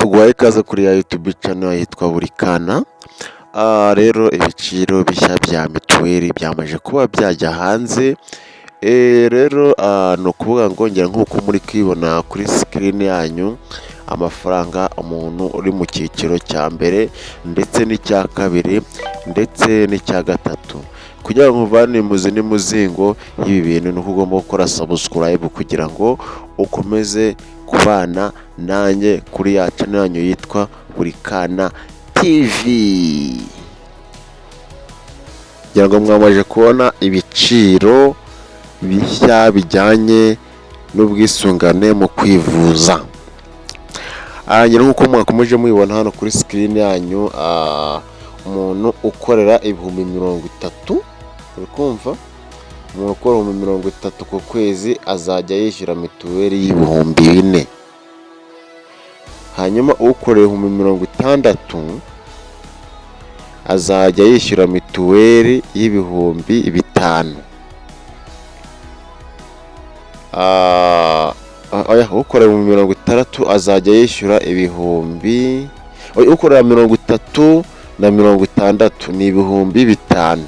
Tuguhaye ikaze kuri ya YouTube channel yitwa Burikana. Rero ibiciro bishya bya mituweli byamaze kuba byajya hanze. Rero ni ukuvuga ngo ngira nk'uko muri kwibona kuri screen yanyu, amafaranga umuntu uri mu cyiciro cya mbere ndetse n'icya kabiri ndetse n'icya gatatu. Kugira ngo nkuvane imuzi n'umuzingo y'ibi bintu, ni uko ugomba gukora subscribe kugira ngo ukomeze kubana nanjye kuri ya channel yanyu yitwa Burikana TV. Ngira ngo mwamaze kubona ibiciro bishya bijyanye n'ubwisungane mu kwivuza. Ngira nk'uko mwakomeje mubibona hano kuri screen yanyu, umuntu ukorera 30,000, uri kumva, umuntu ukora 30,000 ku kwezi azajya yishyura mituweli y'4,000. Hanyuma ukorera 60,000 azajya yishyura mituweli y'5,000. Oya, ukorera 60,000 azajya yishyura ibihumbi, oya, ukorera 30 na 60 ni 5,000.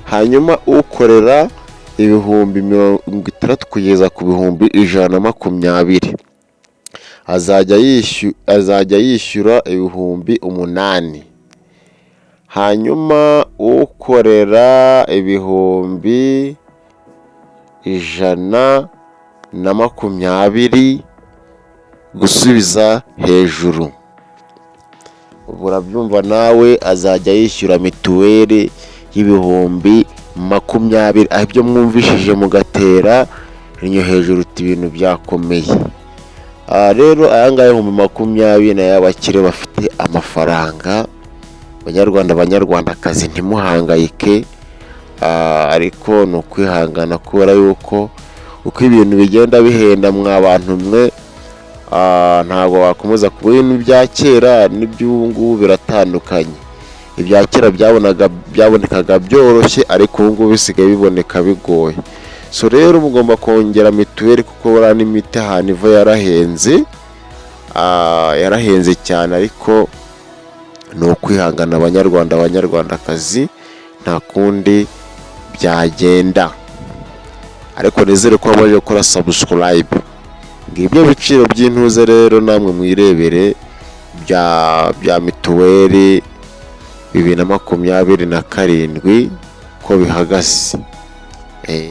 Hanyuma ukorera 60,000 kugeza ku 120,000 azajya yishyura 8,000. Hanyuma ukorera 120,000 gusubiza hejuru, ubu urabyumva nawe, azajya yishyura mituweli y'20,000. Aho ibyo mwumvishije mugatera inyo hejuru uti ibintu byakomeye. Aha rero aya ngaya 20,000 ni ay'abakire bafite amafaranga. Banyarwanda, banyarwandakazi, ntimuhangayike, ariko ni ukwihangana kubera yuko uko ibintu bigenda bihenda, mwa bantu mwe, ntabwo wakomeza kuba ibintu bya kera n'iby'ubu ngubu biratandukanye. Ibya kera byabonekaga byoroshye, ariko ubu ngubu bisigaye biboneka bigoye. So rero mugomba kongera mituweli kuko buriya n'imiti ahantu iva yarahenze, yarahenze cyane, ariko ni ukwihangana, abanyarwanda, abanyarwandakazi, nta kundi byagenda. Ariko nizere ko wamaze gukora subscribe. Ngibyo biciro by'intuze rero, namwe mwirebere bya mituweli 2027 ko bihagaze.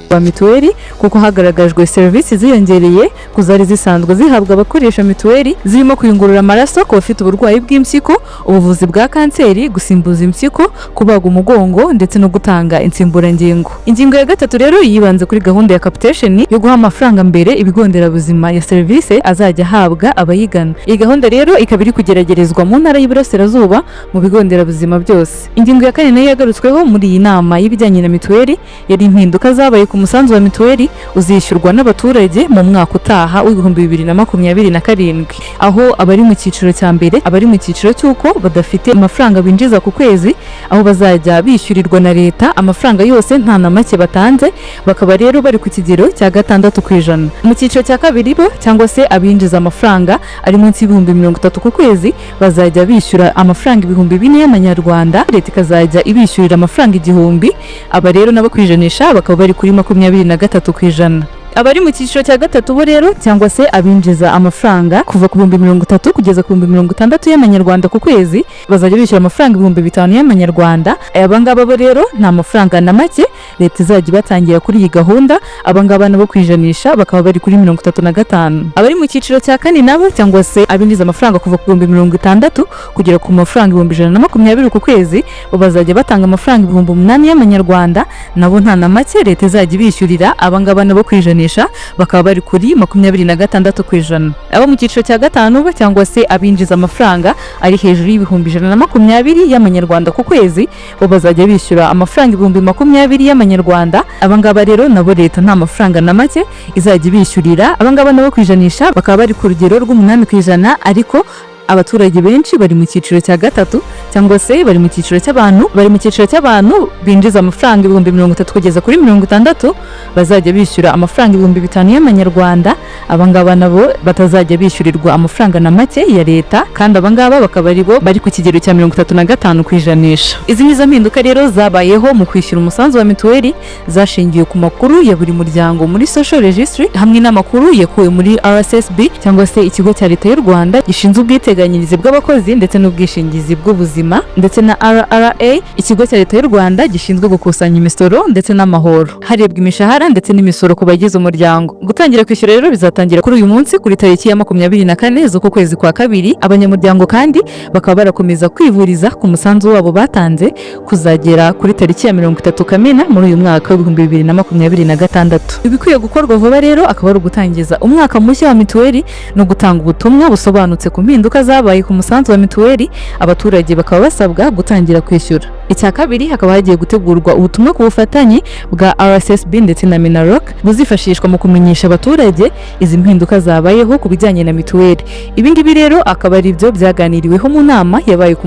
Wa mituweli, kuko hagaragajwe serivisi ziyongereye ku zari zisanzwe zihabwa abakoresha mituweli, zirimo kuyungurura amaraso ku bafite uburwayi bw'impyiko, ubuvuzi bwa kanseri, gusimbuza impyiko, kubaga umugongo ndetse no gutanga insimburangingo. Ingingo ya gatatu rero yibanze kuri gahunda ya capitation yo guha amafaranga mbere ibigo nderabuzima ya serivisi azajya ahabwa abayigana. Iyi gahunda rero ikaba iri kugeragerezwa mu Ntara y'Iburasirazuba mu bigo nderabuzima byose. Ingingo ya kane nayo yagarutsweho muri iyi nama y'ibijyanye na mituweli yari impinduka zabaye ku musanzu wa mituweli uzishyurwa n'abaturage mu mwaka utaha w'2027, aho abari mu cyiciro cya mbere, abari mu cyiciro cy'uko badafite amafaranga binjiza ku kwezi, aho bazajya bishyurirwa na leta amafaranga yose nta na make batanze, bakaba rero bari ku kigero cya 6%. Mu cyiciro cya kabiri bo, cyangwa se abinjiza amafaranga ari munsi y'30,000 ku kwezi, bazajya bishyura amafaranga 4,000 y'amanyarwanda, leta ikazajya ibishyurira amafaranga 1,000. Aba rero nabo ku ijanisha bakaba bari kuri 23%. Abari mu cyiciro cya gatatu bo rero, cyangwa se abinjiza amafaranga kuva ku 30,000 kugeza ku 60,000 y'amanyarwanda ku kwezi, bazajya bishyura amafaranga 5,000 y'amanyarwanda. Aba ngaba bo rero nta mafaranga na make leta izajya ibatangira kuri iyi gahunda. Aba ngaba nabo ku ijanisha bakaba bari kuri 35. Abari mu cyiciro cya kane nabo, cyangwa se abinjiza amafaranga kuva ku 60,000 kugera ku mafaranga 120,000 ku kwezi, bo bazajya batanga amafaranga 8,000 y'amanyarwanda, nabo nta na make leta izajya ibishyurira. Aba ngaba nabo ku ijanisha bakaba bari kuri 26%. Abo mu cyiciro cya gatanu bo, cyangwa se abinjiza amafaranga ari hejuru y'120,000 y'amanyarwanda ku kwezi, bo bazajya bishyura amafaranga 20,000 y'amanyarwanda. Aba ngaba rero nabo leta nta mafaranga na make izajya ibishyurira. Aba ngaba nabo ku ijanisha bakaba bari ku rugero rw'8%, ariko Abaturage benshi bari mu cyiciro cya gatatu, cyangwa se bari mu cyiciro cy'abantu bari mu cyiciro cy'abantu binjiza amafaranga 30,000 kugeza kuri 60,000, bazajya bishyura amafaranga 5000 y'amanyarwanda. Abangaba nabo batazajya bishyurirwa amafaranga na make ya leta, kandi abangaba bakaba ari bo bari ku kigero cya 35 ku ijanisha. Izi nizo mpinduka rero zabayeho mu kwishyura umusanzu wa mituweli, zashingiwe ku makuru ya buri muryango muri social registry, hamwe n'amakuru yakuwe muri RSSB, cyangwa se ikigo cya leta y'u Rwanda gishinzwe ubwiteganyirize bw'abakozi ndetse n'ubwishingizi bw'ubuzima, ndetse na RRA, ikigo cya leta y'u Rwanda gishinzwe gukusanya imisoro ndetse n'amahoro, harebwa imishahara ndetse n'imisoro ku bagize umuryango. Gutangira kwishyura rero bizatangira kuri uyu munsi, kuri tariki ya 24 z'uku kwezi kwa kabiri. Abanyamuryango kandi bakaba barakomeza kwivuriza ku musanzu wabo batanze kuzagera kuri tariki ya 30 Kamena muri uyu mwaka w'2026. Ibikwiye gukorwa vuba rero akaba ari ugutangiza umwaka mushya wa mituweli no gutanga ubutumwa busobanutse ku mpinduka zabaye ku musanzu wa mituweli. Abaturage bakaba basabwa gutangira kwishyura. Icya kabiri, hakaba hagiye gutegurwa ubutumwa ku bufatanye bwa RSSB ndetse na MINALOC, buzifashishwa mu kumenyesha abaturage izi mpinduka zabayeho ku bijyanye na mituweli. Ibi ngibi rero akaba ari byo byaganiriweho mu nama yabaye ku